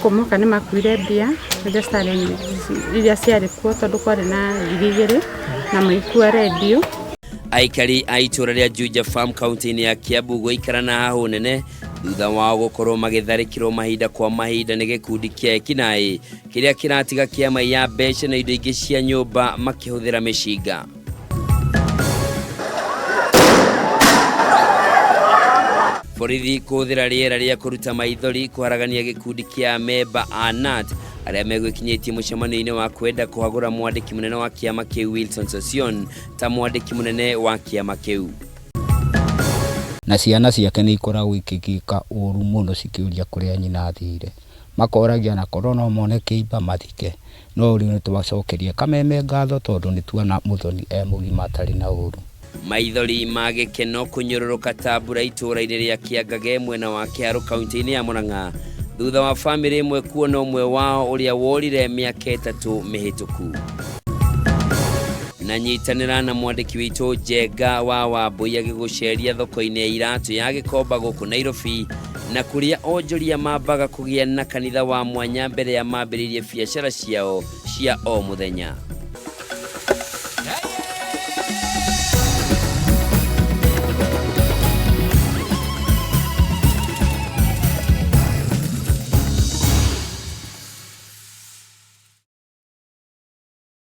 Gũkũ moka nĩ makuire mbia iria citarĩ iria ciarĩ kuo tondũ kwarĩ na 2000 na magĩkua rendio. Aikari a itũũra rĩa Juja Farm kaunti-inĩ ya Kiambu gũikara na hahũ nene thutha wao gũkorwo magĩtharĩkĩrwo mahinda kwa mahinda nĩ gĩkundi kĩa ekinaĩ kĩrĩa kĩratiga kĩamaiya mbeca na indo ingĩ cia nyũmba makĩhũthĩra mĩcinga. Borithi kũhũthĩra rĩera rĩa kũruta maithori kũharagania gĩkundi kĩa amemba a NAT arĩa megwĩkinyĩtie mũcemanio-inĩ wa kwenda kũhagũra mwandĩki mũnene wa kĩama kĩu Wilson Sossion ta mwandĩki mũnene wa kĩama kĩu. Na ciana ciake nĩ ikoragwo ikĩgiĩka ũru mũno cikĩũria kũrĩa nyina athire. Makoragia na korwo no mone kĩimba mathike. No rĩu nĩ twacokeria Kameme ngatho tondũ nĩ tuona Muthoni e mũgima atarĩ na ũru. Maithori ma gĩkeno kũnyũrũrũka ta mbura itũũra-inĩ rĩa Kĩangage mwena wa Kĩharũ kaunti-inĩ ya Murang'a thutha wa famĩlĩ ĩmwe kuona ũmwe wao ũrĩa worire mĩaka 3 mĩhĩtũku. Na nyitanĩra na mwandĩki witũ Njenga wa Wambũi agĩgũceria thoko-inĩ ya iratũ ya Gĩkomba gũkũ Nairobi na kũrĩa onjoria mambaga kũgĩa na kanitha wa mwanya mbere ya mambĩrĩirie biacara ciao cia o mũthenya.